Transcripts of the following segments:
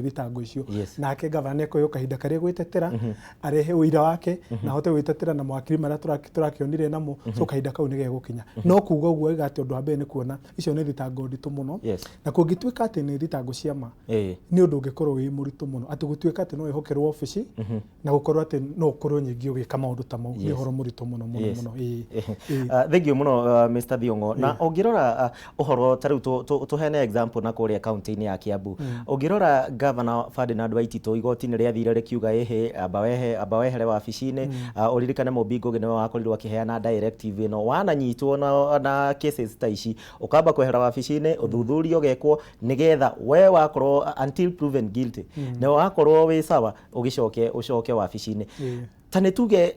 Thitango icio. Nake gavana nĩ ekuheo kahinda karĩa gwĩtetera, arehe ũira wake na ahote gwĩtetera na mawakiri marĩa tũrakĩonire namo. So kahinda kau nĩ gegũkinya. No kuga ũguo oiga atĩ ũndũ wa mbere nĩ kuona icio nĩ thitango nditũ mũno, na kũngĩtuĩka atĩ nĩ thitango cia ma, nĩ ũndũ ũngĩkorwo wĩ mũritũ mũno atĩ gũtuĩka atĩ no wĩhokerwo obici na gũkorwo atĩ no ũkorwo nyingĩ ũgĩka maũndũ ta mau, nĩ ũhoro mũritũ mũno mũno mũno. Ĩĩ. Thank you mũno, Mr. Thiong'o. Na ũngĩrora ũhoro ta rĩu tũheane example na kũrĩa kaunti-inĩ ya Kiambu. Ũngĩrora Governor Ferdinand Waititũ, igoti nĩ rĩathire rĩkiuga ĩhĩ, amba wehe, amba wehere wabici-inĩ. Ũririkane Mumbi Ngugi nĩwe wakorirwo akĩheana directive ĩno. Wananyitwo na cases ta ici, ũkamba kwehera wabici-inĩ, ũthuthuria ũgekwo nĩgetha we wakorwo until proven guilty. Na wakorwo wĩ sawa, ũgĩcoke ũcoke wabici-inĩ. Ta nĩ tuge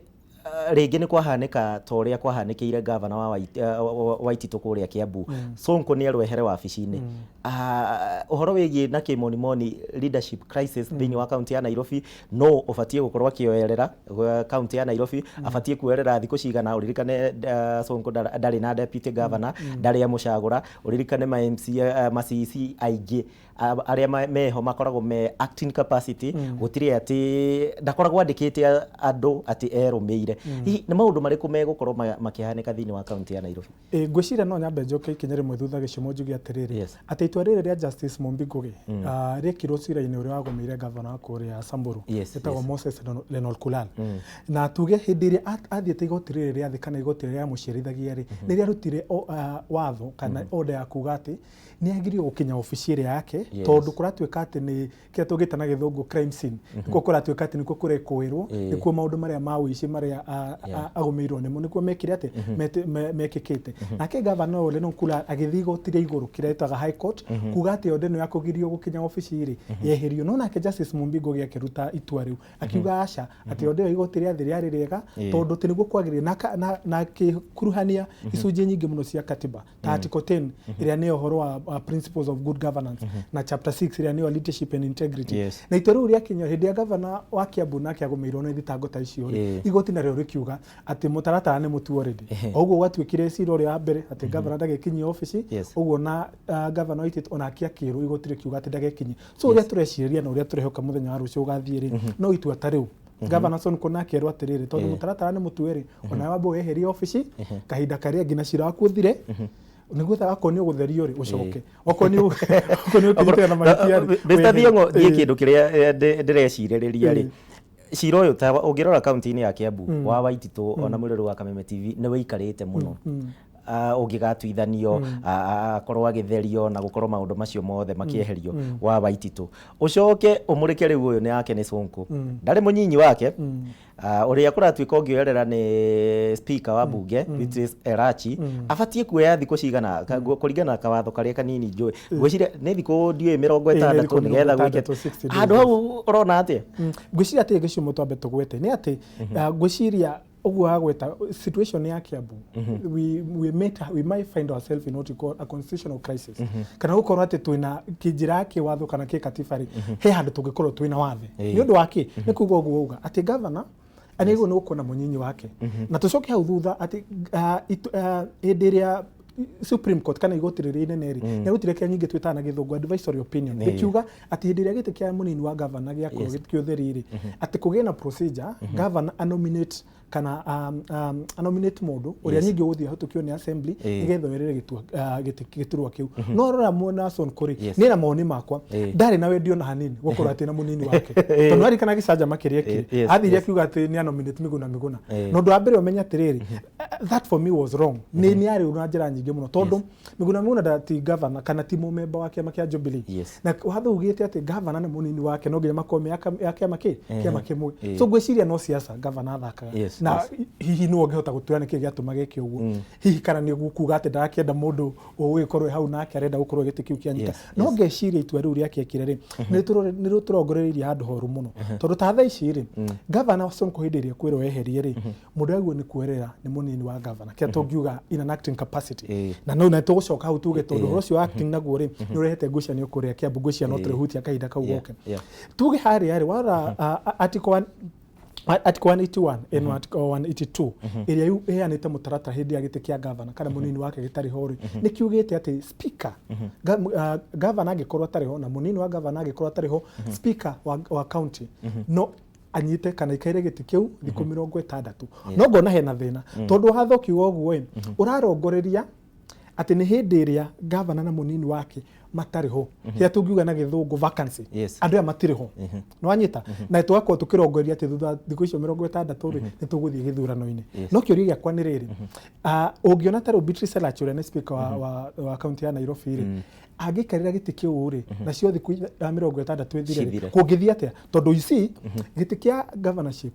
rĩngĩ nĩ kwahanĩka ta ũrĩa kwahanĩkĩire gavana wa Waititũ kũrĩa Kiambu, Sonko nĩ erwo ehere wabici-inĩ. Ũhoro wĩgiĩ na kĩmonimoni leadership crisis thĩinĩ wa kaunti ya Nairobi, no ũbatiĩ gũkorwo akĩoerera kaunti ya Nairobi, abatiĩ kuoerera thikũ cigana? Ũririkane Sonko ndarĩ na deputy governor, ndarĩ amũcagũra. Ũririkane ma MCA, ma CEC aingĩ arĩa meho makoragwo me acting capacity, gũtirĩ atĩ ndakoragwo andĩkĩte andũ atĩ erũmĩire. Hihi nĩ maũndũ marĩkũ megũkorwo makĩhanĩka thĩinĩ wa kaunti ya Nairobi? Ĩ, ngwĩciria no nyambe njoke ikinya rĩmwe thutha gĩcumo njuge atĩrĩrĩ, atĩ itua rĩrĩ rĩa Justice Mumbi Ngugi rĩekirwo cira-inĩ ũrĩa wagũmĩire gavana wa kũrĩa Samburu ĩtagwo Moses Lenolkulal. Na tuge hĩndĩ ĩrĩa athiĩte igoti rĩrĩ rĩa thĩ kana igoti rĩrĩa rĩamũciarithagia rĩ, nĩ rĩarutire watho kana order ya kuga atĩ nĩ agĩrĩirwo gũkinya obici ĩrĩa yake, tondũ kũratuĩka atĩ nĩ kĩrĩa tũngĩta na gĩthũngũ crime scene, nĩkuo kũratuĩka atĩ nĩkuo kũrekũĩrwo, nĩkuo maũndũ marĩa ma ũici marĩa agũmĩirwo nĩmo nĩkuo mekire atĩ mekĩkĩte. Nake gavana ũyũ Lenolkulal agĩthiĩ igoti rĩa igũrũ kĩrĩa ĩtaga High Court kuga atĩ order ĩno ya kũgirio gũkinya obici rĩ yeherio. No nake Justice Mumbi Ngugi akĩruta itua rĩu akiuga aca, atĩ order ĩyo igoti rĩa thĩ rĩarĩ rĩega, tondũ atĩ nĩguo kwagĩrĩire, na akĩkuruhania icunjĩ nyingĩ mũno cia katiba ta Article 10 ĩrĩa nĩyo ũhoro wa principles of good governance na chapter 6 ĩrĩa nĩyo leadership and integrity. Na itua rĩu rĩakinya hĩndĩ ya gavana wa Kiambu nake agũmĩirwo nĩ thitango ta icio rĩ, igoti narĩo rĩkiuga atĩ mũtaratara nĩ mũtu already. O ũguo gwatuĩkire cira ũrĩa wa mbere atĩ gavana ndagekinyia obici, ũguo na gavana Waititi onake akĩrwo igoti rĩkiuga atĩ ndagekinyia. So ũrĩa tũrecirĩria na ũrĩa tũrehoka mũthenya wa rũciũ ũgathiĩ rĩ, no itua ta rĩu gavana Sonko nake erwo atĩrĩrĩ, tondũ mũtaratara nĩ mũtue rĩ, onawe wambe weherie obici kahinda karĩa nginya cira waku ũthire, nĩguo akorwo nĩ ũgũtherio rĩ, ũcoke, okorwo nĩ ũkĩnyitĩra na mahĩtia rĩ, Mr. weherie. Thiong'o, thiĩ kĩndũ kĩrĩa ndĩrecirĩrĩria rĩ, cira ũyũ ta ũngĩrora kaunti-inĩ ya Kiambu wa Waititũ, ona mwĩrori wa Kameme TV, nĩ wĩikarĩte mũno ũngĩgatuithanio, akorwo agĩtherio na gũkorwo maũndũ macio mothe makĩeherio wa Waititũ, ũcoke ũmũrĩke rĩu ũyũ nĩ yake nĩ Sonko, ndarĩ mũnyinyi wake. Ũrĩa kũratuĩka ũngĩoerera nĩ speaker wa bunge Beatrice Elachi, abatiĩ kuoya thikũ cigana kũringana na kawatho karĩa kanini njũĩ? Ngwĩciria nĩ thikũ ndiũĩ mĩrongo Ĩĩ, nĩ ĩtandatũ thikũ nĩgetha mĩrongo gwĩke ĩtandatũ, 60 days. Handũ hau ũrona atĩa? Ngwĩciria atĩ gĩcumo twambe tũgwete nĩ atĩ ngwĩciria ũguo wagweta situation ya Kiambu, we might find ourselves in what we call a constitutional crisis, kana gũkorwo atĩ twĩna kĩnjĩra ya kĩwatho kana kĩkatiba rĩ, he handũ tũngĩkorwo twĩna wathe. Nĩ ũndũ wa kĩ? Nĩ kuga ũguo uga atĩ governor anĩrĩirwo nĩ gũkorwo na mũnyinyi wake, na tũcoke hau thutha atĩ hĩndĩ ĩrĩa Supreme Court kana igoti rĩrĩa inene rĩ nĩ rĩrutire kĩrĩa nyingĩ twĩtaga na gĩthũngũ advisory opinion, rĩkiuga atĩ hĩndĩ ĩrĩa gĩtĩ kĩa mũnini wa governor gĩakorwo kĩ ũtheri rĩ, atĩ kũgĩe na procedure governor anominate kana anominate mũndũ ũrĩa nyingĩ ũgũthiĩ ahĩtũkio nĩ assembly nĩgetha werere gĩtĩ gĩturwa kĩu. No rora mwena Sonko rĩ, niĩ na mawoni makwa ndarĩ na wendi ona hanini gũkorwo atĩ na mũnini wake, tondũ arikana gĩcanjama kĩrĩa ekire, athire akiuga atĩ nĩ anominate Miguna Miguna. Na ũndũ wa mbere ũmenye atĩrĩrĩ, that for me was wrong, nĩ arĩ na njĩra nyingĩ mũno, tondũ Miguna Miguna ti governor kana ti mũmemba wa kĩama kĩa Jubilee. Na watho ugĩte atĩ governor na mũnini wake no nginya makorwo me ya kĩama kĩ kĩama kĩmwe. So ngwĩciria no siasa governor athakaga, na hihi nĩwe ũngĩhota gũtwĩra nĩkĩ gĩatũma geke ũguo, hihi kana nĩ kuga atĩ ndarakĩenda mũndũ ũgũgĩkorwo hau nake arenda gũkorwo gĩtĩ kĩu kĩanyita. No ngeciria itua rĩu rĩake ekire rĩ, nĩ rĩtũrongoreirie handũ horu mũno, tondũ ta thaa ici rĩ, governor Sonko hĩndĩ ĩrĩa kwĩrwo eherie rĩ, mũndũ agĩrĩirwo nĩ kuoerera nĩ mũnini wa governor, kĩrĩa tũngiuga in an acting capacity. Na no na tũgũcoka hau tuge, tondũ ũhoro ũcio wa acting naguo rĩ, nĩ ũrehete ngucanio kũrĩa Kiambu. Ngwĩciria no tũrĩhutia kahinda kau goke. Tuge harĩa rĩ, warora article Article 181 and Article 182 ĩrĩa ĩheanĩte mũtaratara hĩndĩ ya gĩtĩ kĩa gavana kana mũnini wake gĩtarĩ ho rĩ, nĩ kiugĩte atĩ speaker, gavana angĩkorwo atarĩ ho na mũnini wa gavana angĩkorwo atarĩ ho, speaker wa county no anyite kana ikaire gĩtĩ kĩu thikũ 60. No ngona hena thĩna, tondũ watho ũkiuga ũguo ĩ, ũrarongoreria atĩ nĩ hĩndĩ ĩrĩa gavana na mũnini wake matarĩ ho, kĩrĩa tũngiuga na gĩthũngũ vacancy. Andũ aya matirĩ ho, nĩwanyita, na tũgakorwo tũkĩrongoreria atĩ thutha wa thikũ icio 60 rĩ, nĩ tũgũthiĩ gĩthurano-inĩ. No kĩũria gĩakwa nĩ rĩrĩ, ũngĩona ta rĩu Beatrice Elachi ũrĩa nĩ speaker wa kaunti ya Nairobi rĩ, angĩikarĩra gĩtĩ kĩu rĩ, nacio thikũ 60 ithire rĩ, Cithire. Kũngĩthiĩ atĩa? Tondũ you see, gĩtĩ kĩa governorship,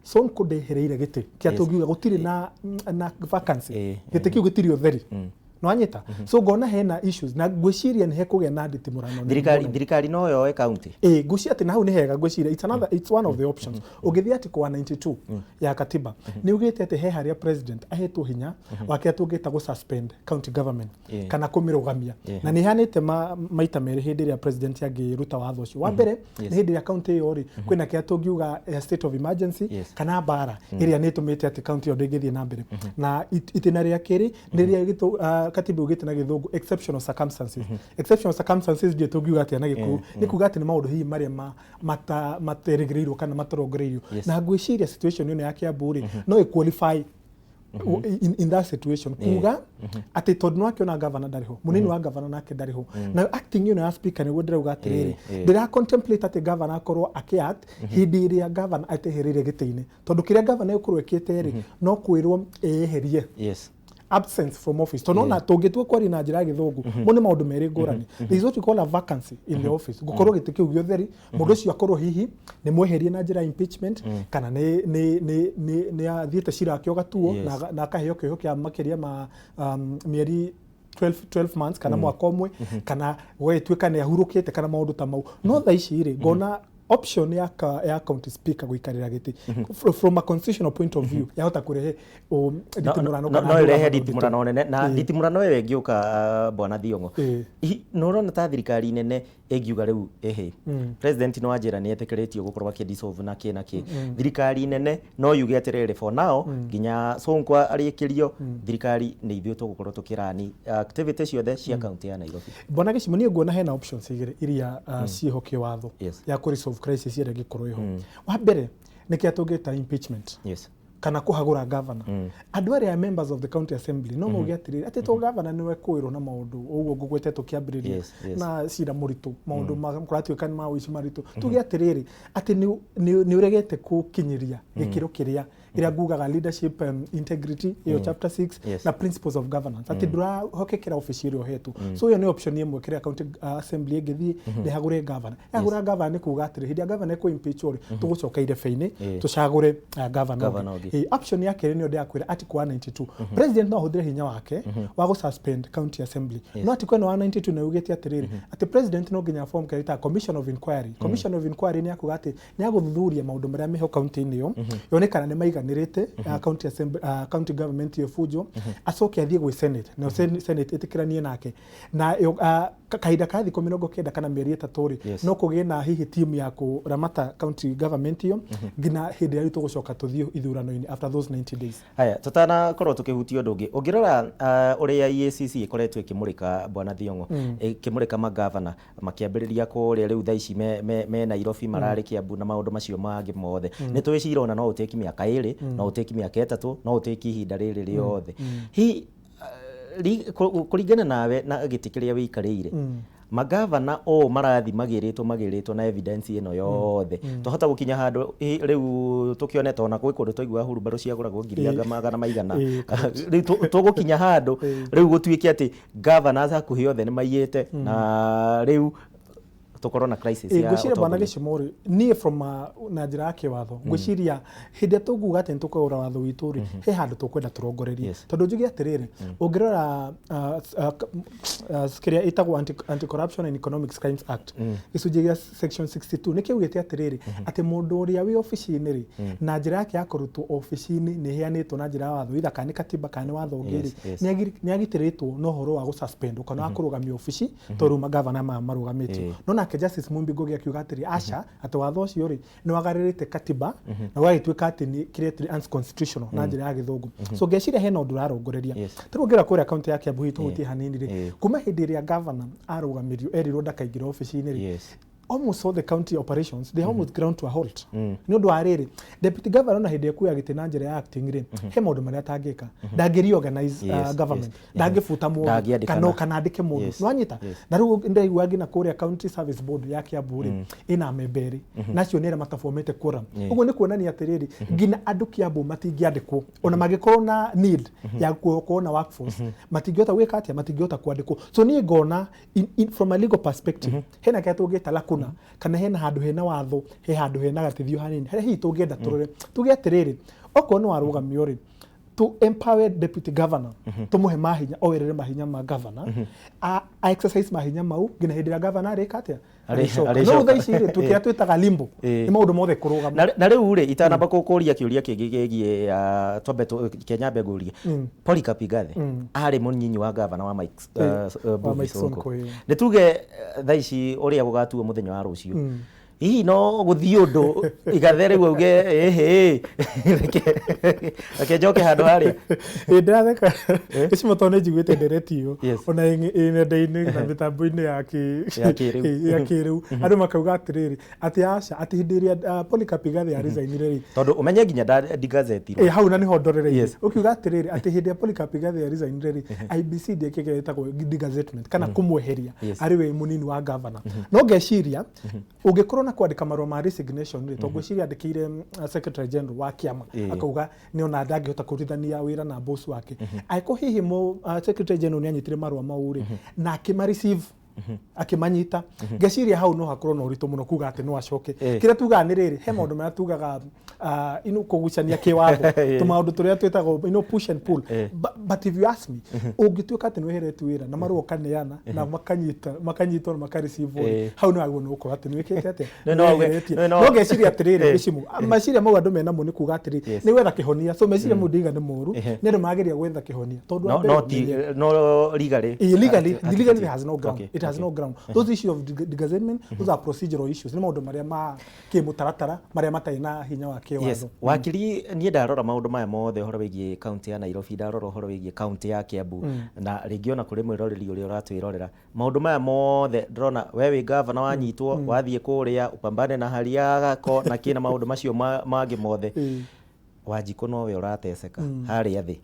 Sonko ndehereire gĩtĩ kĩa tũngiuga gũtirĩ na vacancy. Gĩtĩ kĩu gĩtirĩ ũtheri, nĩwanyita? So ngona hena issues na ngwĩciria nĩ hekũgĩa na nditimũrano nene Thirikari mũno. Thirikari no yoe county. Ĩ, ngwĩciria atĩ na hau nĩ hega, ngwĩciria it's one of the options. Ũngĩthiĩ article 192 ya katiba, nĩ ugĩte atĩ he harĩa president ahetwo hinya wa kĩrĩa tũngĩta gũ suspend county government kana kũmĩrũgamia. Na nĩ ihanĩte maita merĩ hĩndĩ ĩrĩa president angĩruta watho ũcio. Wa mbere nĩ hĩndĩ ĩrĩa county ĩyo rĩ, kwĩna kĩrĩa tũngiuga state of emergency kana mbara ĩrĩa nĩ ĩtũmĩte atĩ county ĩyo ndĩngĩthiĩ na mbere. Na itĩna rĩa kerĩ nĩ rĩrĩa katiba ugĩte na gĩthũngũ exceptional circumstances. Exceptional circumstances ndiĩ tũngiuga atĩa na gĩkũyũ. Nĩ kuga atĩ nĩ maũndũ hihi marĩa materĩgĩrĩirwo kana matarongoreirio. Na ngwĩciria situation ĩno ya Kiambu rĩ, no ĩ qualify in that situation, kuga atĩ tondũ nĩwakĩona gavana ndarĩ ho, mũnini wa gavana nake ndarĩ ho, nayo acting ĩno ya speaker nĩguo ndĩrauga atĩrĩrĩ, ndĩra contemplate atĩ gavana akorwo akĩ-act hĩndĩ ĩrĩa gavana atehereire gĩtĩ-inĩ, tondũ kĩrĩa gavana ĩgũkorwo ĩkĩte rĩ, no kwĩrwo eyeherie, absence from office, tondũ ona tũngĩtua kwaria na njĩra ya gĩthũngũ, mo nĩ maũndũ merĩ ngũrani. There is what we call a vacancy in the office, gũkorwo gĩtĩ kĩu gĩũtheri, mũndũ ũcio akorwo hihi nĩ mweherie na njĩra ya impeachment kana nĩ athiĩte cira wake ũgatuo na akaheo kĩoho kĩa makĩria ma mĩeri 12, 12 months kana mwaka ũmwe, kana gũgagĩtuĩka nĩ ahurũkĩte kana maũndũ ta mau. No thaa ici rĩ, ngona option ya county speaker gũikarĩra gĩtĩ from a constitutional point of view yahota kũrehe nditimũrano no kana no ĩrehe ndũgano. Nditimũrano nene na nditimũrano ĩyo ĩngĩũka, bwana Thiong'o, nĩ ũrona ta thirikari nene ĩngiuga rĩu ĩhĩ, president no anjĩra nĩ etĩkĩrĩtio gũkorwo akĩ dissolve na kĩ na kĩ, thirikari nene no yuge atĩrĩrĩ, for now nginya Sonko arĩkĩrio, thirikari nĩ ithuĩ tũgũkorwo tũkĩrani activity ciothe cia kaunti ya Nairobi? Bwana Gĩcimo, niĩ nguona hena options igĩrĩ iria ciĩho kĩwatho ya kũ resolve crisis ĩrĩa ĩngĩkorwo ĩho. Wa mbere nĩ kĩrĩa tũngĩta impeachment kana kũhagũra governor. Andũ arĩa members of the county assembly no mauge atĩrĩrĩ, atĩ to governor nĩwe kwĩrwo na maũndũ ũguo ngũgwete tũkĩambĩrĩria na cira mũritũ, maũndũ kũratuĩka nĩ ma ũici maritũ, tuge atĩrĩrĩ, atĩ nĩ ũregete gũkinyĩria gĩkĩro kĩrĩa ĩrĩa ngugaga leadership integrity ĩyo chapter 6 na principles of governance, atĩ ndũrahokekera obici ĩrĩa ũhetwo. So ĩyo nĩ option ĩmwe kĩrĩa county assembly ĩngĩthiĩ ĩhagũre governor. Yahũra governor nĩ kuga atĩrĩ, hĩndĩ ĩrĩa governor ĩkũ impeach rĩ, tũgũcoka irebe-inĩ tũcagũre governor Governor ũngĩ. Ũngĩ. Ĩ, option ya kerĩ nĩyo ndĩrakwĩra, article 192, president no ahũthĩre hinya wake wa gũ suspend county assembly. No article ĩno 192 nĩ yugĩte atĩrĩrĩ, atĩ president no nginya form kĩrĩa gĩtagwo commission of inquiry. Commission of inquiry nĩ yakuga atĩ nĩ agũthuthuria maũndũ marĩa meho county-inĩ ĩyo, yone kana nĩ maiganĩrĩte county assembly, county government ĩyo ĩbunjwo, acoke athiĩ gwĩ senate, nayo senate ĩtĩkĩranie nake na kahinda ka thikũ 90 kana mĩeri 3 rĩ, no kũgĩe na hihi team ya kũramata county government ĩyo nginya hĩndĩ ĩrĩa rĩu tũgũcoka tũthiĩ ithurano-inĩ after those 90 days. Haya, tutanakorwo tukihutia ũndũ ũngĩ, ũngĩrora ũrĩa EACC ĩkoretwo ĩkĩmũrĩka, bwana Thiong'o, ĩkĩmũrĩka magavana makĩambĩrĩria kũrĩa, rĩu thaa ici me Nairobi, mararĩ Kiambu na maũndũ macio mangĩ mothe, nĩ tũĩ cira ona no ũtĩki mĩaka 2, no ũtĩki mĩaka 3, no ũtĩki ihinda rĩrĩ rĩothe. Hihi kũringana nawe na gĩtĩ kĩrĩa wĩikarĩire, magavana o marathi magĩrĩtwo na evidence ĩno yothe, twahota gũkinya handũ rĩu tũkĩone tona gwĩ kũndũ twaiguaga hurumbarũ ciagũragwo ngiri anga magana maigana? Rĩu tũgũkinya handũ rĩu gũtuĩke atĩ governors hakuhĩ othe nĩ maiyĩte na rĩu tũkorwo na crisis ya Ngwĩciria bwana ũtongoria? Gĩcimo rĩ, niĩ from na njĩra ya kĩwatho, ngwĩciria hĩndĩ ĩrĩa tũkuga atĩ nĩ tũkũgarũra watho witũ rĩ, he handũ tũkwenda tũrongorerie. Tondũ njuge atĩrĩrĩ, ũngĩrora kĩrĩa ĩtagwo Anti-Corruption and Economic Crimes Act, gĩcunjĩ gĩa section 62 nĩ kĩaugĩte atĩrĩrĩ, atĩ mũndũ ũrĩa wĩ obici-inĩ rĩ, na njĩra yake ya kũrutwo obici-inĩ nĩ ĩheanĩtwo na njĩra ya watho, either kana nĩ katiba kana nĩ watho ũngĩ rĩ, nĩ agitĩrĩtwo na ũhoro wa gũ suspend kana wa kũrũgamia obici, tondũ rĩu magavana maya marũgamĩtio. No na Nake Justice Mumbi Ngugi akiuga atĩrĩ, aca, atĩ watho ũcio rĩ nĩ wagarĩrĩte katiba na ũgagĩtuĩka atĩ nĩ kĩrĩa tũrĩ unconstitutional na njĩra ya gĩthũngũ. So ngeciria hena ũndũ ũrarongoreria. Tarĩu ũngĩrora kũrĩa kaunti ya Kiambu, hihi tũhutie hanini rĩ, kuma hĩndĩ ĩrĩa governor arũgamirio, erirwo ndakaingĩra obici-inĩ rĩ, almost all the county operations, they almost ground to a halt, nĩ ũndũ wa rĩrĩ, deputy governor ona hĩndĩ ĩkuoya gĩtĩ na njĩra ya acting rĩ, he maũndũ marĩa atangĩka. Ndangĩ reorganize government, ndangĩbuta mũndũ Ndangĩandĩkana. kana andĩke mũndũ. Nĩwanyita? Na rĩu ndaigua nginya kũrĩa County Service Board ya Kiambu rĩ, ĩna amemba erĩ, na acio nĩ arĩa matafomete quorum. Ũguo nĩ kuonania atĩrĩrĩ, nginya andũ Kiambu matingĩandĩkwo, ona mangĩkorwo na need ya gũkorwo na workforce, matingĩhota gwĩka atĩa? Matingĩhota kwandĩkwo. So niĩ ngona from a legal perspective, hena kĩrĩa tũngĩta lacuna, kana hena handũ hena watho, he handũ hena gatithio hanini harĩa hihi tũngĩenda tũrore, tuge atĩrĩrĩ, okorwo nĩ warũgamio rĩ, to empower deputy governor, tumuhe mahinya, oerere mahinya ma governor, a exercise mahinya mau nginya hĩndĩ ĩrĩa governor arĩka atĩa? Arĩcoka. Arĩcoka. No thaa ici rĩ, tũkĩrĩa twĩtaga limbo, nĩ maũndũ mothe kũrũgama. Na rĩu rĩ, itanamba kũkũria kĩũria kĩngĩ kĩgiĩ twambe Kenya, ngũrie Polycarp Igathe arĩ mũnyinyi wa gavana wa Mike Wa Mbuvi Mike Sonko. Sonko, ĩĩ. Nĩ tuge thaa ici ũrĩa gũgatuo mũthenya wa rũciũ, hihi no gũthiĩ ũndũ Igathe rĩu auge, "Ĩhĩ, reke njoke handũ harĩa"? Ĩ, ndĩratheka gĩcimo tondũ nĩ njiguĩte ndereti ĩyo ona ĩ nenda-inĩ na mĩtambo-inĩ ya Ya kĩrĩu. Ya kĩrĩu, andũ makauga atĩrĩrĩ, atĩ aca, atĩ hĩndĩ ĩrĩa Polycarp Igathe yaresignire rĩ, Tondũ ũmenye nginya ndigazetirwo. Ĩ, hau na nĩho ndorereirie. Ũkiuga atĩrĩrĩ, atĩ hĩndĩ ĩrĩa Polycarp Igathe yaresignire rĩ, IEBC ndĩekĩte ĩtagwo degazettement kana kũmweheria arĩ we mũnini wa governor. No ngeciria ũngĩkorwo na kwandĩka marũa ma resignation rĩ, tondũ ngwĩciria andĩkĩire secretary general wa kĩama, akauga nĩ ona ndangĩhota kũrutithania wĩra na boss wake, angĩkorwo hihi secretary general nĩ anyitire marũa mau rĩ, na akĩma receive, akĩmanyita, ngeciria hau no hakorwo na ũritũ mũno kuga atĩ no acoke. Kĩrĩa tugaga nĩ rĩrĩ, he maũndũ marĩa tugaga ino kũgucania kĩwatho, tũmaũndũ tũrĩa twĩtagwo push and pull. But if you ask me, ũngĩtuĩka atĩ nĩ weheretio wĩra na marũa ũkaneana na makanyita, makanyitwo na makareceive rĩ, hau nĩ wagĩrĩirwo nĩ gũkorwo atĩ nĩ wĩkĩte atĩa? No Nĩ weheretio. No ngeciria atĩrĩrĩ, gĩcimu meciria mau andũ menamo nĩ kuga atĩrĩ, nĩ gwetha kĩhonia. So meciria mau ndiga nĩ moru, nĩ andũ mageria gwetha kĩhonia tondũ wa No mbere no ti no legally Legally, legally it has no ground. It has no ground. Those issues of degazettement, those are procedural issues. Nĩ maũndũ marĩa ma kĩmũtaratara marĩa matarĩ na hinya wa kĩwatho. Wakiri, niĩ ndarora maũndũ maya mothe, ũhoro wĩgiĩ kaunti ya Nairobi, ndarora ũhoro wĩgiĩ kaunti ya Kiambu, na rĩngĩ ona kũrĩ mwĩroreri ũrĩa ũratwĩrorera, maũndũ maya mothe ndĩrona we wĩ gavana wanyitwo, wathiĩ kũrĩa upambane na hali ya gako na kĩ na maũndũ macio mangĩ mothe, Wanjikũ nowe ũrateceka harĩa thĩ,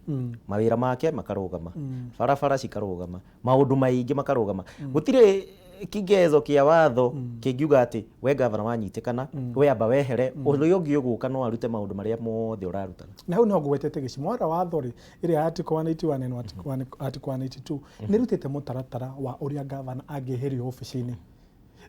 mawĩra make makarũgama, barabara cikarũgama, maũndũ maingĩ makarũgama. Gũtirĩ kigezo kĩa watho kĩngiuga atĩ we gavana wanyitĩkana, we amba wehere, ũrĩa ũngĩ ũgũka no arute maũndũ marĩa mothe ũrarutaga. Na hau niho ngũgwetete gĩcimo wara watho rĩ, ĩrĩa ya article 181 and article 182 nĩ ĩrutĩte mũtaratara wa ũrĩa gavana angĩeherio obici-inĩ,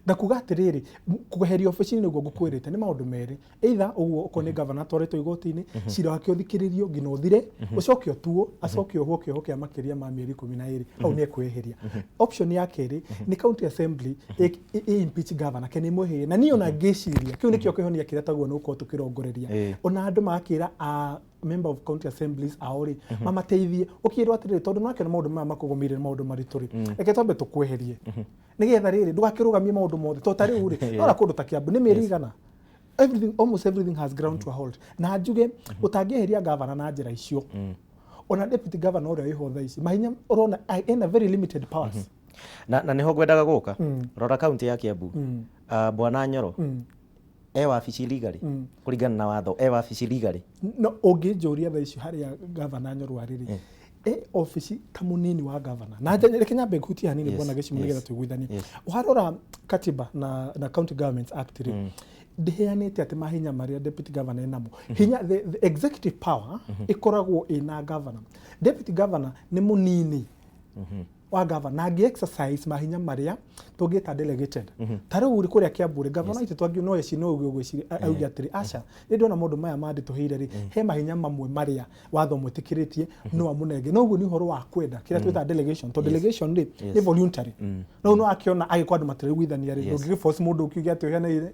na kuga atĩrĩrĩ, kweherio obici-inĩ nĩguo ngũkwĩrĩte nĩ maũndũ merĩ: either ũguo okorwo nĩ gavana atwarĩtwo igoti-inĩ, cira wake ũthikĩrĩrio nginya ũthire, ũcoke ũtuo, acoke ohwo kĩoho kĩa makĩria ma mĩeri 12, hau nĩ ekweheria. Option ya kerĩ nĩ county assembly ĩ impeach governor kana ĩmweherie. Na niĩ ona ngĩciria kĩu nĩkĩo kĩhonia kĩrĩa taguo nĩ gũkorwo tũkĩrongoreria, ona andũ magakĩra a member of county assemblies ao rĩ, mamateithie ũkĩrwo atĩrĩrĩ, tondũ nĩwakĩona maũndũ maya makũgũmĩire nĩ maũndũ maritũ rĩ, reke twambe tũkweherie nĩgetha rĩrĩ ndũgakĩrũgamie maũndũ mothe. To ta rĩu rĩ, nora kũndũ ta Kiambu nĩ mĩeri igana, everything, almost everything has ground to a halt. Na njuge ũtangĩeheria gavana na njĩra icio, ona deputy governor ũrĩa wĩho thaa ici, mahinya ũrona ena very limited powers. Na nĩho ngwendaga gũka. Rora kaunti ya Kiambu. Bwana Nyoro e wabici legally, kũringana na watho e wabici legally? No ũngĩnjũria thaa ici harĩa gavana Nyoro arĩ rĩ, e obici ta mũnini wa gavana. Na reke nyambe ngutie hanini, bwana Gĩcimu, nĩgetha tũiguithanie. Warora katiba na County Governments Act rĩ, ndĩheanĩte atĩ mahinya marĩa deputy governor enamo, hinya the executive power ĩkoragwo ĩna governor. Deputy governor nĩ mũnini wa governor na angĩ exercise mahinya marĩa tũngĩta delegated. Ta rĩu rĩ, kũrĩa Kiambu rĩ, governor itũ twangi no eci no ũguo ũgwĩciria auge atĩrĩ, aca, nĩ ndona maũndũ maya mandĩtũhĩire rĩ, he mahinya mamwe marĩa watho mwĩtĩkĩrĩtie no amũnenge. No ũguo nĩ ũhoro wa kwenda, kĩrĩa twĩtaga delegation, tondũ delegation rĩ, nĩ voluntary. No no akĩona agĩkorwo andũ matiraiguithania rĩ, ndũngĩgĩ force mũndũ ũkiuge atĩ ũheane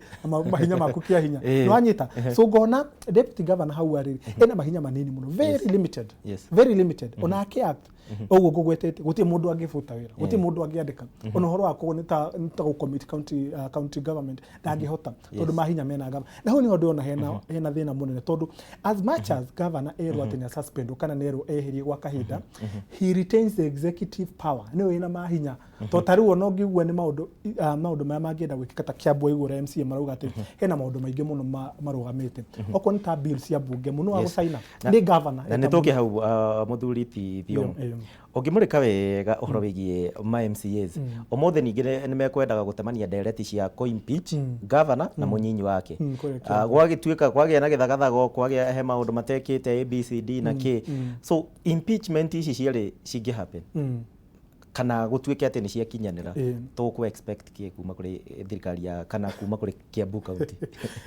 mahinya maku kĩa hinya. Nĩ wanyita? So ngona deputy governor hau arĩ ena mahinya manini mũno, very limited. Very limited. Ona ake act Ũguo ngũgwetete, gũtirĩ mũndũ angĩbuta wĩra, gũtirĩ mũndũ angĩandĩka ona ũhoro wa kũu, nĩ ta gũ commit county government ndangĩhota, tondũ mahinya mena governor. Na hau nĩho ndĩrona hena thĩna mũnene, tondũ as much as governor erwo atĩ nĩ suspend kana nĩ erwo eherie gwa kahinda, he retains the executive power, nĩwe wĩna mahinya. To ta rĩu ona ũngĩigua nĩ maũndũ marĩa mangĩenda gwĩkĩka ta Kiambu, waigua MCA marauga atĩ hena maũndũ maingĩ mũno marũgamĩte, okorwo nĩ ta bill cia bunge mũno wa gũcaina nĩ governor. Na nĩ tũke hau, mũthuri ti Thiong'o. Ũngĩmũrĩka wega ũhoro wĩgiĩ ma MCAs ũmũthĩ, ningĩ nĩ mekwendaga gũtemania ndereti cia kũ-impeach governor na mũnyinyi wake. Kũrĩa Gwagĩtuĩka kwagĩa na gĩthagathago, kwagĩa he maũndũ matekĩte ABCD na K, so impeachment ici cierĩ cingĩ happen kana gũtuĩke atĩ nĩ ciakinyanĩra, tũkũ expect kĩ kuma kũrĩ thirikari ya kana kuma kũrĩ Kiambu County?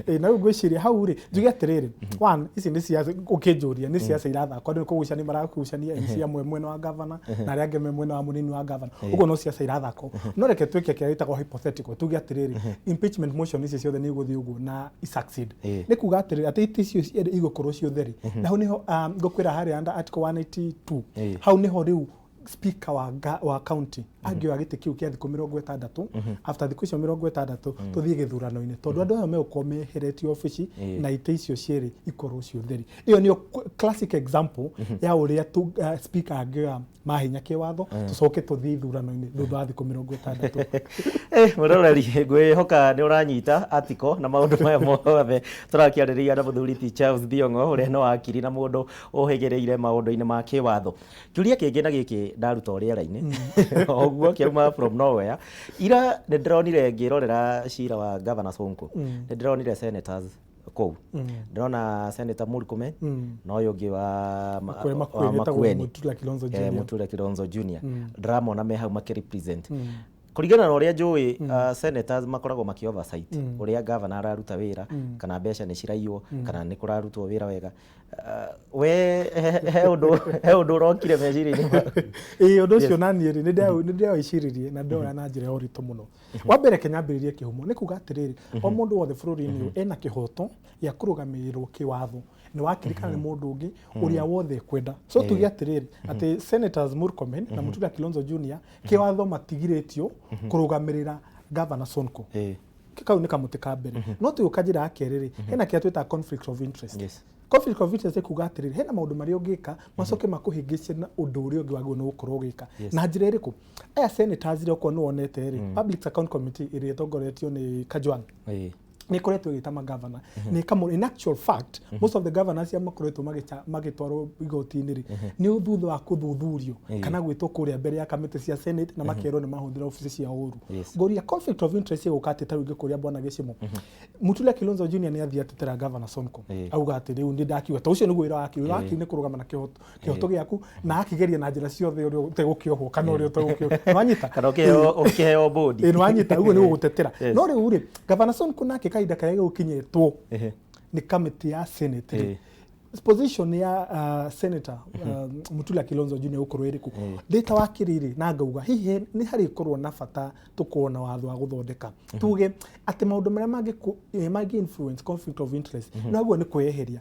Ĩ, na rĩu ngwĩciria hau rĩ, njuge atĩrĩrĩ, one, ici nĩ ciaca. Ũkĩnjũria, nĩ ciaca irathakwo. Andũ nĩ kũgucania maragucania, MC amwe mwena wa governor na arĩa angĩ me mwena wa mũnini wa governor. Ũguo no ciaca irathakwo. No reke twĩke kĩrĩa gĩtagwo hypothetical. Tuge atĩrĩrĩ, impeachment motion ici ciothe nĩ igũthiĩ ũguo na i-succeed. Nĩ kuga atĩrĩrĩ, atĩ itĩ icio cierĩ igũkorwo ciĩ ũtheri. Na hau nĩho ngũkwĩra harĩa under article 182, hau nĩho rĩu speaker wa county angĩoya gĩtĩ kĩu kĩa thikũ 60. After thikũ icio 60, tũthiĩ gĩthurano-inĩ, tondũ andũ aya megũkorwo meheretio obici na itĩ icio cierĩ ikorwo ciĩ ũtheri. Ĩyo nĩyo classic example ya ũrĩa speaker angĩoya mahinya kĩwatho, tũcoke tũthiĩ ithurano-inĩ thutha wa thikũ 60. Mũroreri, ngwĩhoka nĩ ũranyita article na maũndũ maya mothe tũrakĩarĩrĩria na mũthuri ti Charles Thiong'o, ũrĩa no wakiri na mũndũ ũhĩgĩrĩire maũndũ-inĩ ma kĩwatho. Kĩũria kĩngĩ na gĩkĩ ndaruta o rĩera-inĩ o ũguo kĩauma from nowhere. Ira nĩ ndĩronire ngĩrorera cira wa Governor Sonko, nĩ ndĩronire senators kũu, ndĩrona Senator Murkomen na ũyũ ũngĩ wa Kũrĩa wa Makueni, etagwo Makueni. Mutula Kilonzo Junior. Mutula Kilonzo Junior. Ndĩramona me hau makĩrepresent. Kũringana na ũrĩa njũĩ, senators makoragwo makĩ oversight ũrĩa governor araruta wĩra, kana mbeca nĩ ciraiywo, kana nĩ kũrarutwo wĩra wega. We he ũndũ ũrokire meciria-inĩ maku? Ĩĩ, ũndũ ũcio naniĩ rĩ, nĩ ndĩrawĩciririe na ndĩroya na njĩra ya ũritũ mũno. Wa mbere, kenyambĩrĩrie kĩhumo nĩ kuga atĩrĩrĩ, o mũndũ wothe bũrũri-inĩ ũyũ ena kĩhoto gĩa kũrũgamĩrĩrwo kĩwatho nĩ wakiri kana nĩ mũndũ ũngĩ ũrĩa wothe ekwenda. So tuge atĩrĩrĩ, atĩ Senators Murkomen na Mutula Kilonzo Junior kĩwatho matigirĩtio kũrũgamĩrĩra Governor Sonko. Kau nĩ kamũtĩ ka mbere. No tũgĩũka njĩra ya kerĩ rĩ, hena kĩrĩa twĩtaga conflict of interest. Conflict of interest kuga atĩrĩrĩ, hena maũndũ marĩa ũngĩka macoke makũhĩngĩce na ũndũ ũrĩa ũngĩ wagĩrĩirwo nĩ gũkorwo ũgĩka. Na njĩra ĩrĩkũ? Aya senators rĩ, okorwo nĩ wonete rĩ, Public Account Committee ĩrĩa ĩtongoretio nĩ Kajwang' nĩ ĩkoretwo ĩgĩta magavana nĩ ĩkamũ. In actual fact, most of the governors arĩa makoretwo magĩtwarwo igoti-inĩ rĩ, nĩ thutha wa kũthuthurio kana gwĩtwo kũrĩa mbere ya kamĩtĩ cia Senate na makerwo nĩ mahũthĩra obici cia ũru. Ngũria, conflict of interest ĩgũka atĩ ta rĩu ingĩkũria, bwana Gĩcimo, Mutula Kilonzo Junior nĩ athiĩ atetera Governor Sonko, auga atĩ rĩu nĩ ndakiuga to ũcio nĩguo wĩra wake. Wĩra wake nĩ kũrũgama na kĩhoto gĩaku na akĩgeria na njĩra ciothe ũrĩa ũtegũkĩohwo kana ũrĩa ũtegũkĩohwo, nĩwanyita? Kana ũkĩheo bũndi. Ĩĩ, nĩwanyita? Ũguo nĩ gũgũtetera. No rĩu rĩ, Governor Sonko nake kahinda karĩa gũkinyĩtwo nĩ kamĩtĩ ya Senate rĩ, position ya Senator Mutula Kilonzo Junior gũkorwo ĩrĩkũ? Ndĩ ta wakiri rĩ, na ngauga hihi nĩ harĩkorwo na bata tũkorwo na watho wa gũthondeka, tuge atĩ maũndũ marĩa mangĩ influence conflict of interest no guo nĩ kwĩyeheria.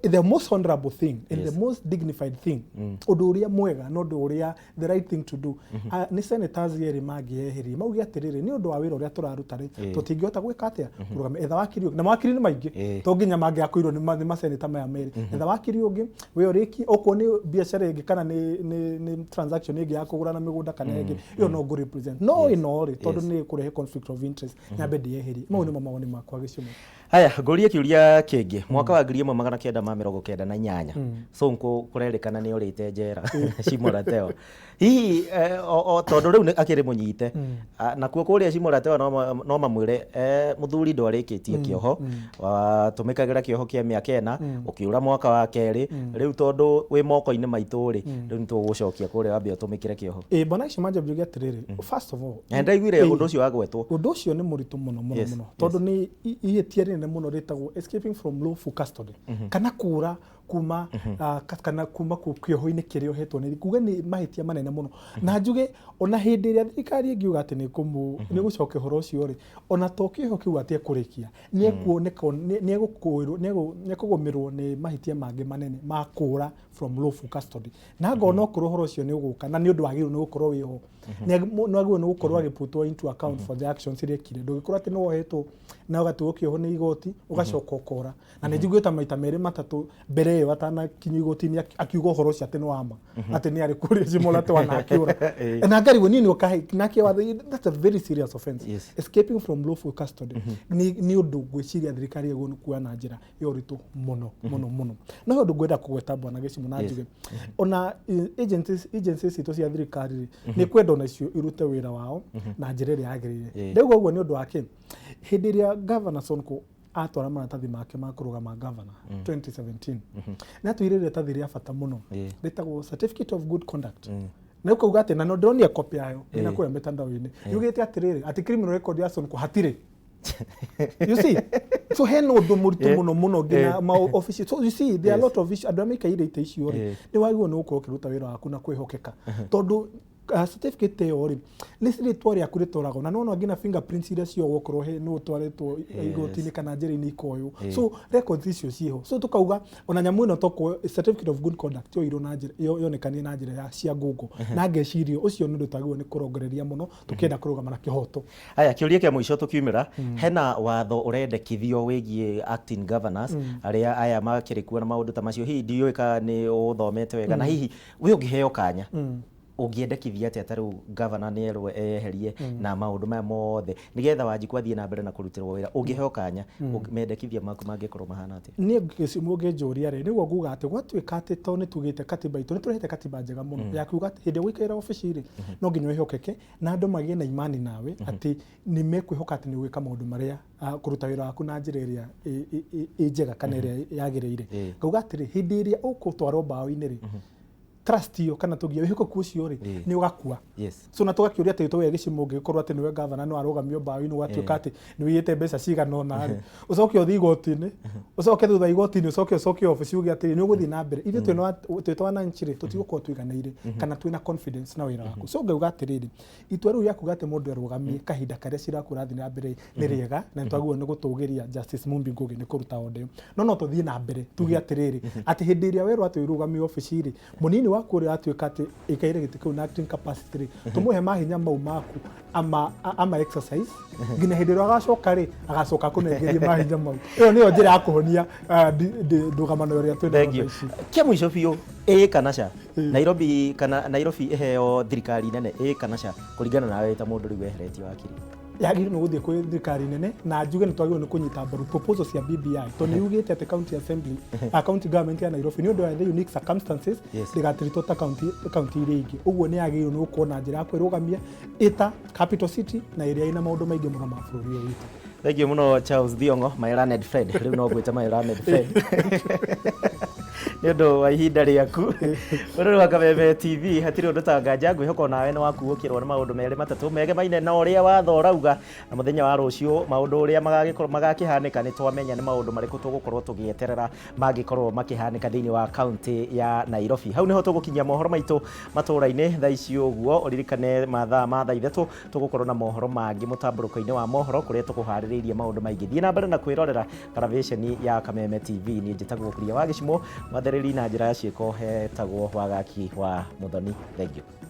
The most honorable thing and the most dignified thing, ũndũ ũrĩa mwega na ũndũ ũrĩa the right thing to do, nĩ senators erĩ mangĩyeheria, mauge atĩrĩrĩ, nĩ ũndũ wa wĩra ũrĩa tũraruta rĩ, tũtingĩhota gwĩka atĩa, kũrũgamia. Etha wakiri ũngĩ, na mawakiri nĩ maingĩ, to nginya mangĩakwĩrwo nĩ maseneta maya merĩ. Etha wakiri ũngĩ, we ũrĩkie. Okorwo nĩ biacara ĩngĩ kana nĩ transaction ĩngĩ ya kũgũrana mĩgũnda kana ĩngĩ, ĩyo no ngũ represent, no ĩno rĩ, tondũ nĩ ĩkũrehe conflict of interest, nyambe ndĩyeherie. Mau nĩmo mawoni makwa, Gĩcumo. Haya, ngũrie kĩũria kĩngĩ. Mwaka wa 1998, Sonko kũrerĩkana nĩ orĩte njera Shimo la Tewa. Hihi o tondũ rĩu akĩrĩ mũnyite, nakuo kũrĩa Shimo la Tewa no mamwĩre, mũthuri, ndwarĩkĩtie kĩoho, watũmĩkagĩra kĩoho kĩa mĩaka 4, ũkĩũra mwaka wa kerĩ, rĩu tondũ wĩ moko-inĩ maitũ rĩ, rĩu nĩ tũgũgũcokia kũrĩa wambe ũtũmĩkĩre kĩoho. Ĩ, bwana Gĩcuma, njuge atĩrĩrĩ, first of all, Na ndaiguire ũndũ ũcio wagwetwo. Ũndũ ũcio nĩ mũritũ mũno mũno mũno, tondũ nĩ ihĩtia rĩnene mũno rĩtagwo escaping from lawful custody, kana kũra. Kuma kana kuma kĩoho-inĩ kĩrĩa ũhetwo nĩ kuga nĩ mahĩtia manene mũno. Na njuge ona hĩndĩ ĩrĩa thirikari ĩngiuga atĩ nĩ gũcokia ũhoro ũcio rĩ, ona to kĩoho kĩu atĩ ekũrĩkia, nĩ ekuoneka, nĩ egũkũĩrwo, nĩ ekũgũmĩrwo nĩ mahĩtia mangĩ manene ma kũra from lawful custody. Na ngona okorwo ũhoro ũcio nĩ ũgũka na nĩ ũndũ wagĩrĩirwo nĩ gũkorwo wĩho, nĩ agĩrĩirwo nĩ gũkorwo agĩputwo into account for the actions iria ekire. Ndũngĩkorwo atĩ nĩ wohetwo na ũgatuo kĩoho nĩ igoti ũgacoka ũkora. Na nĩ njiguĩte maita merĩ matatũ mbere ĩyo atanakinyio igoti-inĩ akiuga ũhoro ũcio atĩ nĩ wa ma, atĩ nĩ arĩ kũrĩa Shimo la Tewa na akĩũra. Na ngarigwo niĩ nĩ ũkahe nake watho, that's a very serious offense. Escaping from lawful custody nĩ ũndũ ngwĩciria thirikari ĩgũrũ nĩ kuoya na njĩra ya ũritũ mũno mũno mũno. No he ũndũ ngwenda kũgweta, bwana Gĩcimo, na njuge ona agencies citũ cia thirikari rĩ, nĩ kwenda onacio irute wĩra wao na njĩra ĩrĩa yagĩrĩire. Ndauga ũguo nĩ ũndũ wa kĩ? Hĩndĩ ĩrĩa Governor Sonko atwara maratathi make ma kũrũgama governor 2017, nĩ atwĩrire iratathi rĩa bata mũno rĩtagwo certificate of good conduct, na ũkauga atĩ, na no ndĩronire copy yayo ĩna kũrĩa mĩtandao-inĩ, yugĩte atĩrĩrĩ, atĩ criminal record ya Sonko hatirĩ. You see, so hena ũndũ mũritũ mũno mũno nginya ma office. So you see, there are a lot of issues. Andũ arĩa maikaire itĩ icio rĩ, nĩ wagĩrĩirwo nĩ gũkorwo ũkĩruta wĩra waku na kwĩhokeka, tondũ certificate ĩyo rĩ, nĩ rĩtwa rĩaku rĩtwaragwo na nona nginya fingerprints iria cioywo okorwo he nĩ ũtwarĩtwo igoti-inĩ kana njĩra-inĩ ikoywo. So records icio ciĩho. So tukauga ona nyamũ ĩno tokorwo certificate of good conduct yoirwo na njĩra yonekanire na njĩra ya cia Google, na ngeciria ũcio nĩ ũndũ twagĩrĩirwo nĩ kũrongoreria mũno tũkĩenda kũrũgama na kĩhoto. Aya, kĩũria kĩa mũico tũkiumĩra, hena watho ũrendekithio wĩgiĩ acting governors arĩa aya makĩrĩ kuo na maũndũ ta macio. Hihi ndiũĩ kana nĩ ũthomete wega, na hihi we ũngĩheo kanya ũngĩendekithia atĩa? Ta rĩu governor nĩ erwo eyeherie na maũndũ maya mothe nĩgetha Wanjikũ athiĩ na mbere na kũrutĩrwo wĩra, ũngĩheo kanya mendekithia maku mangĩkorwo mahana atĩa? Niĩ ngĩcimu ũngĩnjũria rĩ, nĩguo nguga atĩ gwatuĩka atĩ to nĩ tugĩte katiba itũ, nĩ tũrehete katiba njega mũno ya kuga atĩ hĩndĩ ĩrĩa ũgũikarĩra obici rĩ, no nginya wĩhokeke na andũ magĩe na imani nawe atĩ nĩ mekwĩhoka atĩ nĩ ũgwĩka maũndũ marĩa kũruta wĩra waku na njĩra ĩrĩa ĩ njega kana ĩrĩa yagĩrĩire. Ngauga atĩrĩ, hĩndĩ ĩrĩa ũgũtwarwo mbaũ-inĩ rĩ, trust ĩyo kana tũgie wĩhokeku ũcio rĩ, nĩ ũgakua. So na tũgakĩũria atĩ tũwe gĩcimo, ũngĩkorwo atĩ nĩwe gavana no arũgamio mbaũ-inĩ, ũgatuĩka atĩ nĩ wĩiyĩte mbeca cigana ũna rĩ, ũcoke ũthiĩ igoti-inĩ, ũcoke thutha wa igoti-inĩ ũcoke obici uge atĩrĩ nĩ ũgũthiĩ na mbere, ithuĩ twĩ ta wananchi rĩ, tũtigũkorwo tũiganĩire kana twĩna confidence na wĩra waku. So ngauga atĩrĩrĩ, itua rĩu rĩa kuga atĩ mũndũ arũgamie kahinda karĩa cira waku ũrathiĩ na mbere nĩ rĩega, na nĩ twagĩrĩirwo nĩ gũtũgĩria Justice Mumbi Ngugi nĩ kũruta order ĩyo. No tũthiĩ na mbere tuge atĩrĩrĩ, atĩ hĩndĩ ĩrĩa werwo atĩ ũrũgamie obici rĩ, mũnini waku ũrĩa watuĩka atĩ ĩkaire gĩtĩ kĩu na acting capacity rĩ, tũmũhe mahinya mau maku ama exercise nginya hĩndĩ ĩrĩa agacoka rĩ, agacoka kũnengeria mahinya mau. Ĩyo nĩyo njĩra ya kũhonia ndũgamano ĩrĩa twĩnayo Thank you. thaa ici. Kĩa mũico biũ, ĩ kana ca, Nairobi kana Nairobi ĩheo thirikari nene, ĩ kana ca, kũringana nawe ta mũndũ rĩu weheretio wakiri? Yagĩrĩirwo nĩ gũthiĩ kwĩ thirikari nene, na njuge nĩ twagĩrĩirwo nĩ kũnyita mbaru proposal cia BBI, tondũ nĩ yugĩte atĩ county assembly, county government ya Nairobi, nĩ ũndũ wa the unique circumstances, ndĩgatiritwo ta county iria ingĩ. Ũguo nĩ yagĩrĩirwo nĩ gũkorwo na njĩra ya kwĩrũgamia ĩta capital city na ĩrĩa ĩna maũndũ maingĩ mũno ma bũrũri ũyũ witũ. Thank you mũno, Charles Thiong'o, my learned friend. Rĩu no ngwĩte my learned friend nĩ ũndũ wa ihinda rĩaku. Rũrũ rwa Kameme TV hatirĩ ũndũ ta nganja, ngwĩhoka onawe nĩ wakuũkĩrwo nĩ maũndũ merĩ matatũ megemaine na ũrĩa watho ũrauga, na mũthenya wa rũciũ maũndũ ũrĩa magagĩkorwo magakĩhanĩka, nĩ twamenya nĩ maũndũ marĩkũ tũgũkorwo tũgĩeterera mangĩkorwo makĩhanĩka thĩinĩ wa kaunti ya Nairobi. Hau nĩho tũgũkinyia mohoro maitũ matũra-inĩ thaa ici. Ũguo ũririkane mathaa ma thaa 3 tũgũkorwo na mohoro mangĩ mũtambũrũko-inĩ wa mohoro kũrĩa tũkũharĩrĩirie maũndũ maingĩ. Thiĩ na mbere na kwĩrorera karavĩceni ya Kameme TV. Niĩ njĩtagwo Kuria wa Gĩcimo, mwathereri na njĩra ya ciĩko hetagwo Wagaki wa Mũthoni. Thank you.